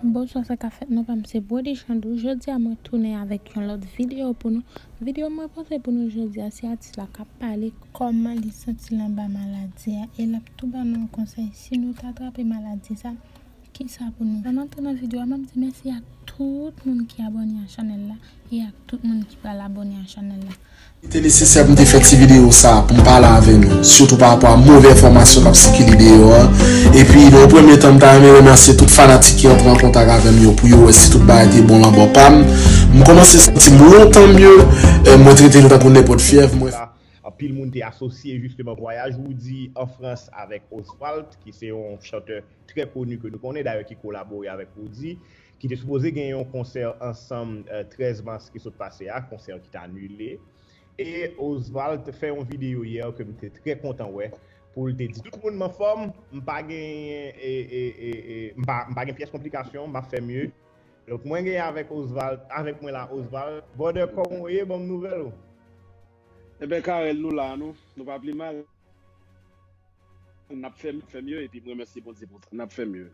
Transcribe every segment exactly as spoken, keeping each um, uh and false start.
Bonswa, sa k ap fèt, non pa m se Brody Chandou. Jodi a mwen tounen avèk yon lòt videyo pou nou. Videyo mwen pote pou nou jodi a, se atis la k ap pale kòman li santi l anba maladi a, e l ap tou ban nou yon konsèy si nou ta trape maladi sa, kisa pou nou fè. Anvan m antre nan videyo a, m ap di mèsi ak tout moun ki abòne a chanèl la e ak tout moun ki pral abòne a chanèl la. Li te nesesè pou m te fè ti videyo sa a pou m pale avè nou, sitou pa rapò a move enfòmasyon k ap sikile deyò a. Epi, nan yon premye tan, m ta renmen remèsye tout fanatik ki antre an kontak avè m yo pou yo wè si tout bagay te bon lan bò pa m. M kòmanse santi m lontan mye, eh, mwen trete l tankou nenpòt fyèv, mwen. Anpil moun te asosye jisteman vwayaj Roody an Frans avèk Oswald, ki se yon chantè trè koni ke nou konnen, dayè ki kolabore avèk Roody, ki te sipoze gen yon konsè ansanm, eh, trèz mas ki sot pase a, konsè ki te anile. E Oswald te fè yon videyo yè ke m te trè kontan wè, pou l te di tout moun m anfòm, m pa gen, e, e, e, e, m pa, m pa gen pyès konplikasyon, m ap fè mye. Donk, mwen gen avèk Oswald, avèk mwen la, Oswald. Brother, kòman w ye? Ban m nouvèl ou. Enben, Carel, nou la, nou. Nou pa pi mal. N ap fè, fè mye, epi m remèsye Bondye pou sa. N ap fè mye.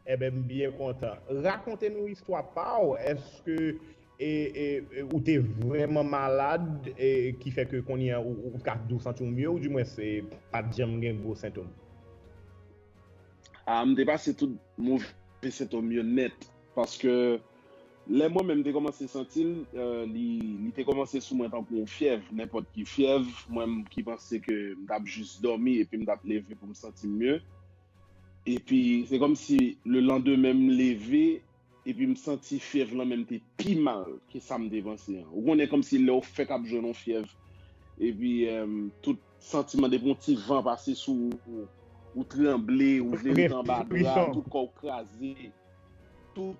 Enben, m byen kontan. Rakonte nou istwa pa w. Èske, e, e, e, ou te vrèman malad, e, ki fè ke kounye a ou, ou ka di w santi w mye, oudimwen se pa t janm gen gwo sentòm? A, m te pase tout move sentòm yo nèt. Paske lè mwen menm te kòmanse santi l, eh, li, li te kòmanse sou mwen tankou yon fyèv, nenpòt ki fyèv, mwen m ki panse ke m t ap jis dòmi epi m t ap leve pou m santi m mye. Epi se kòmsi lelandemen m leve, epi m santi fyèv lan menm te pi mal ke sa m te panse an. Ou konnen kòmsi lè w fèk ap jwenn yon fyèv, epi, em, tout santiman depi yon ti van pase sou ou, ou tranble, ou vle ret anba dra, tout kò w kraze, tout,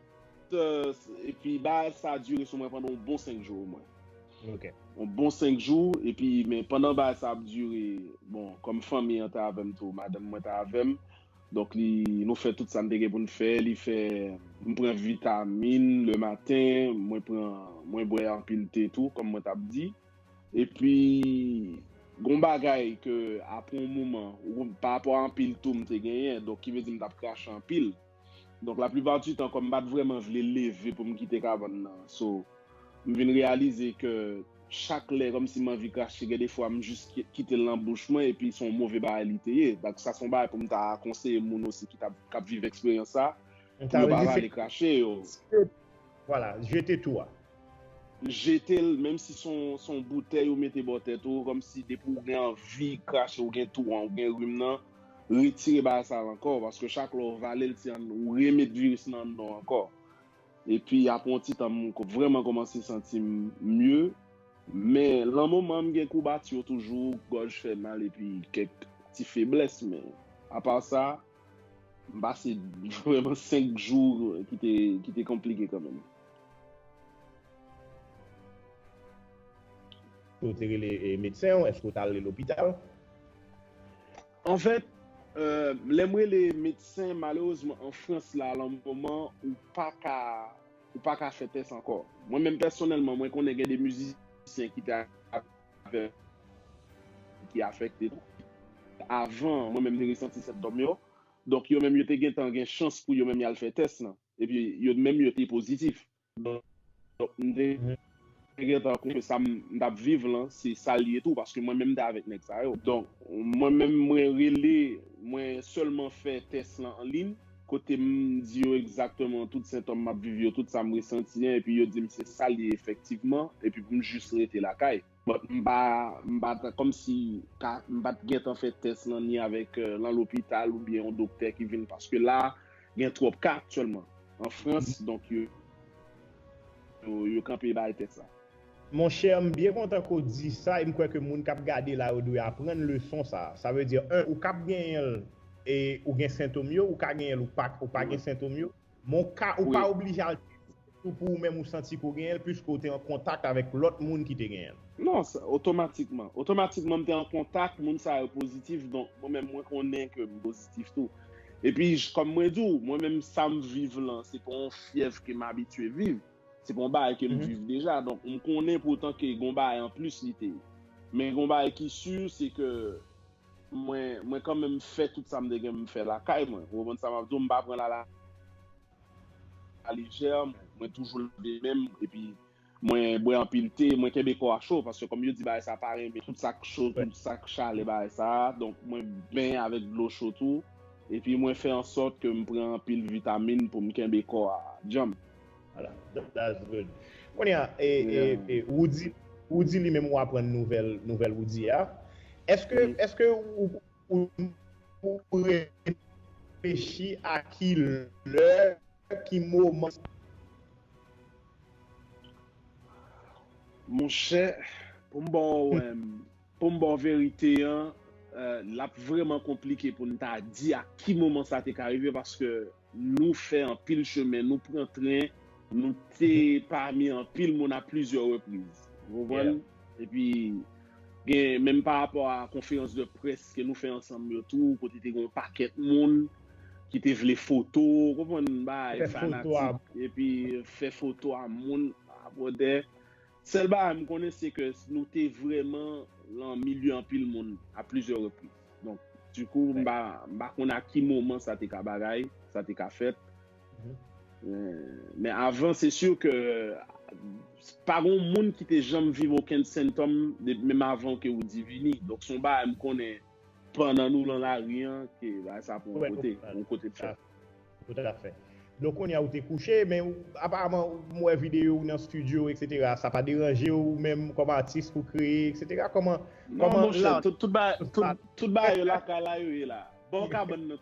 eh, epi bagay sa dire sou mwen pandan yon bon senk jou omwen. Ok. Yon bon senk jou, epi men pandan bagay sa ap dire, bon, kòm fanmi an te avè m tou, madanm mwen te avè m, donk li, nou fè tout sa n te gen pou n fè, li fè, m pran vitamin le maten, mwen pran, mwen bwè anpil te tou, kòm mwen t ap di. Epi, gon bagay ke apre yon moman, ou, pa rapò a anpil tou m te genyen, donk ki vle di m t ap krache anpil. Donk, laplipa di tan, kòm m pa t vrèman vle leve pou m kite kabann nan. So, m vin reyalize ke chak lè, kòmsi m anvi krache, gen de fwa m jis ki-, kite l nan bouch mwen, epi se yon move bagay li te ye. Donk, sa se yon bagay pou m ta konseye moun osi ki t ap, k ap viv eksperyans sa, pou yo pa vle krache yo. Vwala, jete tou a. Jete l, menm si se yon, se yon boutèy ou mete bò tèt ou, kòmsi depi ou gen anvi krache, ou gen tou an, ou gen rim nan, retire bagay sa a ankò, paske chak lè ou vale l, se an, ou remèt viris lan anndan w ankò. Epi apre yon ti tan, m ko-, vrèman kòmanse santi m mye, men lan moman m gen koubati yo toujou, gòj fè mal epi kèk ti feblès, men apa sa, m pase vrèman senk jou ki te, ki te konplike kanmenm. Ou te rele, e, medsen w? Èske w t al lopital? Anfèt, e, lè m rele medsen, malerezman, an Frans la, lan moman, ou pa ka, ou pa ka fè tès ankò. Mwen menm, pèsonèlman, mwen konnen gen de mizisyen ki te avè m, ki afekte tou. Avan, mwen menm, te resanti sentòm yo. Donk, yo menm, yo te gentan gen chans pou yo menm y al fè tès lan. Epi, yo menm, yo te pozitif. Donk, donk, m te gentan konnen sa m, m t ap viv lan, se sa l ye tou, paske mwen menm m te avèk nèg sa yo. Donk, mwen menm mwen rele, mwen sèlman fè tès lan an liy, kote m di yo egzakteman tout sentòm m ap viv yo, tout sa m resanti an, epi yo di m se sa l ye efektivman, epi pou m jis rete lakay. But m pa, m pa t, kòmsi, ka, m pa t gentan fè tès lan ni avèk, e, lan lopital oubyen yon doktè ki vin, paske la, gen twòp ka aktyèlman an Frans, donk yo, yo, yo kanpe bay tès sa. Monchè, m byen kontan ke w di sa, e m kwè ke moun k ap gade la yo dwe aprann leson sa. Sa vle di, en, ou k ap genyen l, e ou gen sentòm yo, ou ka genyen l, ou pa, ou pa gen sentòm yo, men ou ka, ou pa oblije al teste tou pou ou menm ou santi ke w genyen l, piske w te an kontak avèk lòt moun ki te genyen l. Non, sa, otomatikman. Otomatikman, m te an kontak, moun sa yo pozitif, donk mwen menm, mwen konnen ke m pozitif tou. Epi, j-, kòm mwen di w, mwen menm, sa m viv lan, se pa yon fyèv ke m abitye viv. Se pa yon bagay ke m viv deja. Donk, m konnen poutan ke gon bagay anplis li te ye. Men gon bagay ki si, se ke mwen, mwen kanmenm fè tout sa m te gen m fè lakay mwen. Ou konprann sa m ap di w? M pa pran la, la, lejè, mwen toujou lave men m, epi mwen bwè anpil te, mwen kenbe kò a cho, paske kòm yo di bagay sa pa renmen tout sa k cho, tout sa k chalè bagay sa, donk mwen benyen avèk dlo cho tou, epi mwen fè ansòt ke m pran anpil vitamin pou m kenbe kò a djanm. Voilà, that's good. Kounye a, e, e, e, ou di, ou di li menm ou aprann nouvèl, nouvèl ou di a. Èske, èske ou, ou, ou reflechi a ki lè, ki moman? Monchè, pou m ba w, em, pou m ba w verite an, eh, l ap vrèman konplike pou n ta di a ki moman sa te ka rive, paske nou fè anpil chemen, nou pran tren, nou te pami anpil moun a plizyè repriz. Ou konprann? Epi, gen, menm pa rapò a konferans de près ke nou fè ansanm yo tou, kote te gen yon pakèt moun ki te vle foto, ou konprann, bay fanatik, epi fè foto a moun, a bwòdè. Sèl bagay m konnen, se ke nou te vrèman nan milye anpil moun a plizyè repriz. Donk, dikou, m pa, m pa konn a ki moman sa te ka bagay, sa te ka fèt. Men, men avan, se si ke pa gen moun ki te janm viv okenn sentòm de, menm avan ke ou divini. Donk, se yon bagay m konnen pandan nou lan lari an, ke bagay sa pran yon kote, yon kote fèt. Toutafè. Donk, kounye a ou te kouche, men ou, aparaman, m wè videyo ou nan estidyo, etsetera. Sa pa deranje ou menm kòm atis pou kreye, etsetera. Kòman, Non, monchè, tout, tout bagay, tout, tout bagay yo lakay la yo ye la. Bò kabann nan.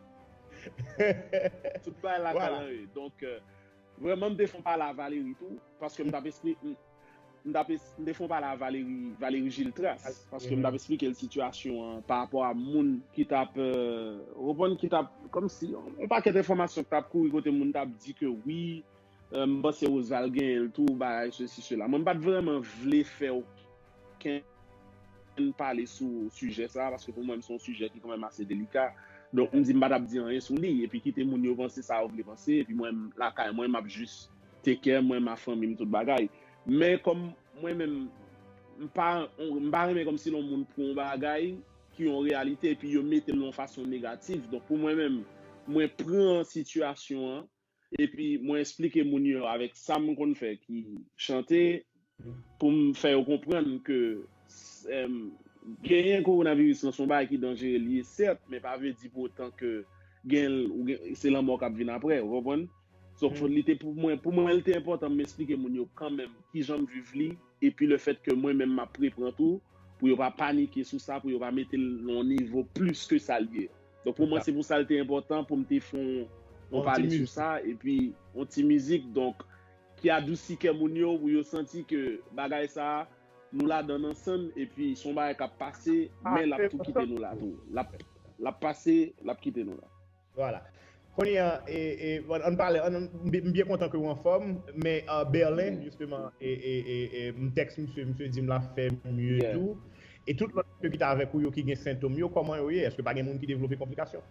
Tout bagay lakay la yo ye. Donk, euh, vrèman, m te fè yon pale a Valérie tou, paske m t ap espli-, m, m t ap es-, m te fè yon pale a Valérie, Valérie Giltras, paske m t ap esplike l sitiyasyon an pa rapò a moun ki t ap, euh, ou konprann, ki t ap, kòmsi, yon pakèt enfòmasyon ki t ap kouri kote moun t ap di ke wi, euh, m panse Roosevelt genyen l tou, bagay sesi, sela. Mwen, m pa t vrèman vle fè okenn pale sou sijè sa, paske pou mwen, se yon sijè ki kanmenm ase delika. Donk, m di m pa t ap di anyen sou li, epi kite moun yo panse sa yo vle panse, epi mwen, lakay mwen, m ap jis take care mwen, ma fanmi m, tout bagay. Men kòm mwen menm, m pa, m pa renmen kòmsi lè yon moun pran yon bagay ki yon reyalite, epi yo mete l yon fason negatif. Donk, pou mwen menm, mwen pran sitiyasyon an, epi mwen esplike moun yo avèk sa m konn fè, ki chante, pou m fè yo konprann ke, em, genyen kowonaviris lan se yon bagay ki danjere, li ye sèt, men pa vle di pou otan ke gen, ou gen, se lanmò k ap vin apre, ou konprann? So, li te pou mwen, pou mwen, li te enpòtan m esplike moun yo kanmenm kijan m viv li, epi lefèt ke mwen menm m ap repran tou, pou yo pa panike sou sa, pou yo pa mete l nan yon nivo plis ke sa l ye. Donk, pou mwen, se pou sa l te enpòtan pou m te fè yon, yon pale sou sa, epi yon ti mizik, donk, ki adousi kè moun yo, pou yo santi ke bagay sa a, nou ladan l ansanm, epi se yon bagay k ap pase, men l ap tou kite nou la tou. L ap, l ap pase, l ap kite nou la. Vwala. Kounye a, e, e, ann pale, ann, m byen kontan ke w anfòm, men, euh, Berlin, jisteman, e, e, e, e, m tèks misye, misye di m l ap fè mye tou. E tout lòt misye ki t avèk ou yo ki gen sentòm yo, kòman yo ye? Èske pa gen moun ki devlope konplikasyon?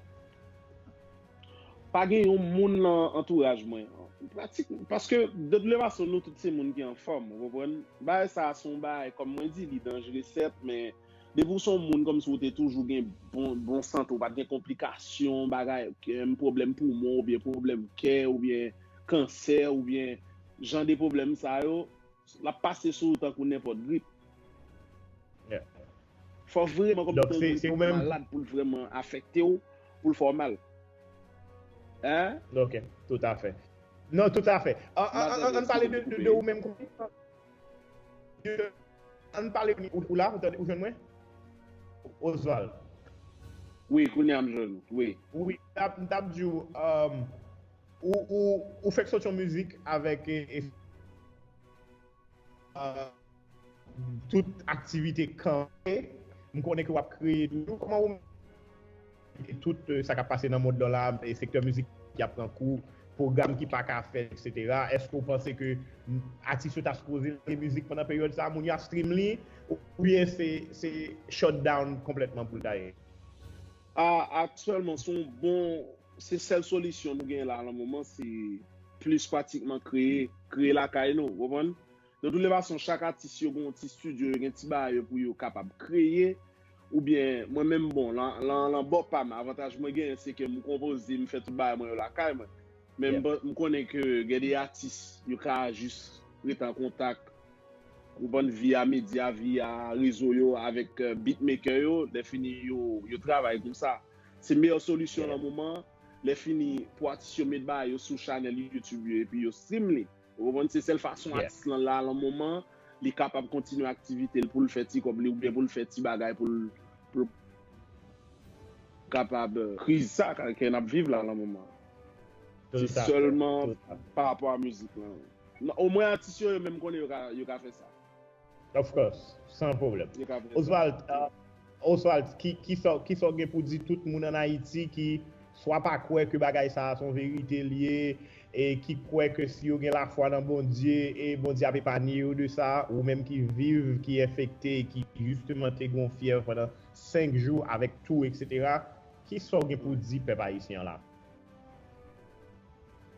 Pa gen yon moun nan antouraj mwen. Pratik, paske, de tout fason, nou tout se moun ki anfòm, ou konprann? Bagay sa a se yon bagay, kòm mwen di, li danjere, sèt, men depi w se yon moun kòmsi w te toujou gen bon, bon sante, w pa t gen konplikasyon, bagay, em, pwoblèm poumon, oubyen pwoblèm kè, oubyen kansè, oubyen jan de pwoblèm sa yo, l ap pase sou ou tankou nenpòt grip. Fò vrèman kòm se yon moun ki malad pou l vrèman afekte w, pou l fè w mal. Hein? Ok, toutafè. Non, toutafè. Ann pale de, de, de ou menm. Ann pale, ou, ou la, ou tande, ou jwenn mwen? Oswald. Wi, kounye a m jwenn ou, wi. Wi, m t ap, m t ap di w, um, ou, ou, ou fèk soti yon mizik avèk, e, e, uh, tout aktivite kanpe. M konnen ke w ap kreye toujou. Kòman ou e tout, euh, sa k ap pase nan mond lan la, e sektè mizik ki ap pran kou, pwogram ki pa ka fèt, etsetera. Èske w panse ke atis yo ta sipoze lage mizik pandan peryòd sa a, moun yo ap stream li, oubyen se, se shut down konplètman pou l ta ye? A, aktyèlman, se yon bon, se sèl solisyon nou genyen la nan moman, se plis pratikman kreye, kreye lakay nou, w konprann? De tout fason, chak atis yo gen yon ti estidyo, yo gen ti bagay yo pou yo kapab kreye. Oubyen, mwen menm, bon, lan, lan, lan bò pa m, avantaj mwen genyen, se ke m konpoze, m fè tout bagay mwen yo lakay mwen. Men m konnen ke gen de atis, yo ka jis rete an kontak, ou konprann, via medya, via rezo yo, avèk beatmaker yo, lè fini yo, yo travay konsa. Se meyè solisyon nan moman, lè fini pou atis yo met bagay yo sou chanèl YouTube yo, epi yo stream li. Ou konprann, se sèl fason atis lan la, nan moman, li kapab kontinye aktivite l pou l fè ti kòb li, oubyen pou l fè ti bagay pou l, pou l kapab, euh, kriz sa ke n ap viv la nan moman. Se sèlman pa rapò a mizik lan. Omwen atis yo, yo menm konnen yo ka, yo ka fè sa. Of course, san pwoblèm. Oswald, uh, Oswald, ki, ki sa, ki sa w gen pou di tout moun ann Ayiti ki swa pa kwè ke bagay sa a se yon verite l ye, e ki kwè ke si yo gen lafwa nan Bondye, e Bondye ap epanye yo de sa, ou menm ki viv, ki enfekte, e ki jisteman te gen yon fyèv pandan senk jou avèk tou, etsetera. Ki sa w gen pou di pèp ayisyen an la?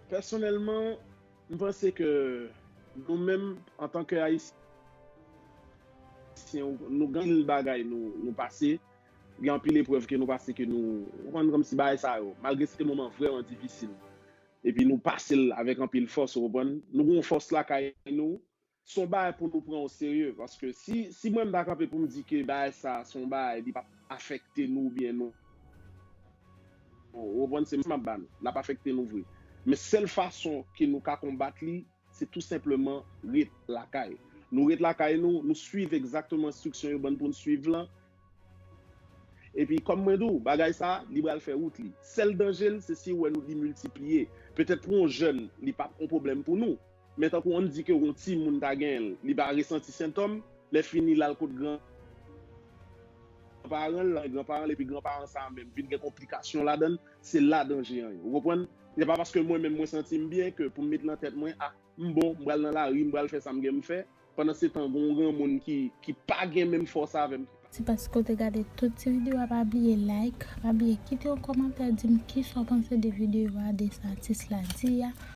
Pèsonèlman, m panse ke nou menm, antanke Ayisyen, nou gen anpil bagay nou, nou pase, gen anpil eprèv ke nou pase ke nou, ou konprann, kòmsi bagay sa yo, malgre se te moman vrèman difisil, epi nou pase l avèk anpil fòs, ou konprann, nou gen yon fòs lakay nou, se yon bagay pou nou pran o serye, paske si, si mwen m ta kanpe pou m di ke bagay sa se yon bagay, li p ap afekte nou oubyen nou, ou konprann, se manti m ap ba nou, l ap afekte nou vre. Men sèl fason ke nou ka konbat li, se tou senpleman ret lakay. Nou ret lakay nou, nou swiv egzakteman enstriksyon yo ban n pou n swiv lan. Epi, kòm mwen di w, bagay sa, li pral fè wout li. Sèl danje l, se si w wè nou li miltipliye. Petèt pou yon jèn, li p ap yon pwoblèm pou nou. Men tankou ann di ke yon timoun ta genyen l, li pa resanti sentòm, lè fini l al kot gran paran l, granparan l, epi granparan sa a menm vin gen konplikasyon ladan l, se la danje an ye. Ou konprann? Se pa paske mwen menm mwen santi m byen ke pou m met nan tèt mwen, a, m bon, m pral nan lari, m pral fè sa m gen m fè. Pandansetan, gen yon granmoun ki, ki pa gen menm fòs avè m. Mèsi paske w te gade tout ti videyo a. Pa bliye like, pa bliye kite yon kòmantè, di m kisa w panse de videyo a, de sa atis la di a.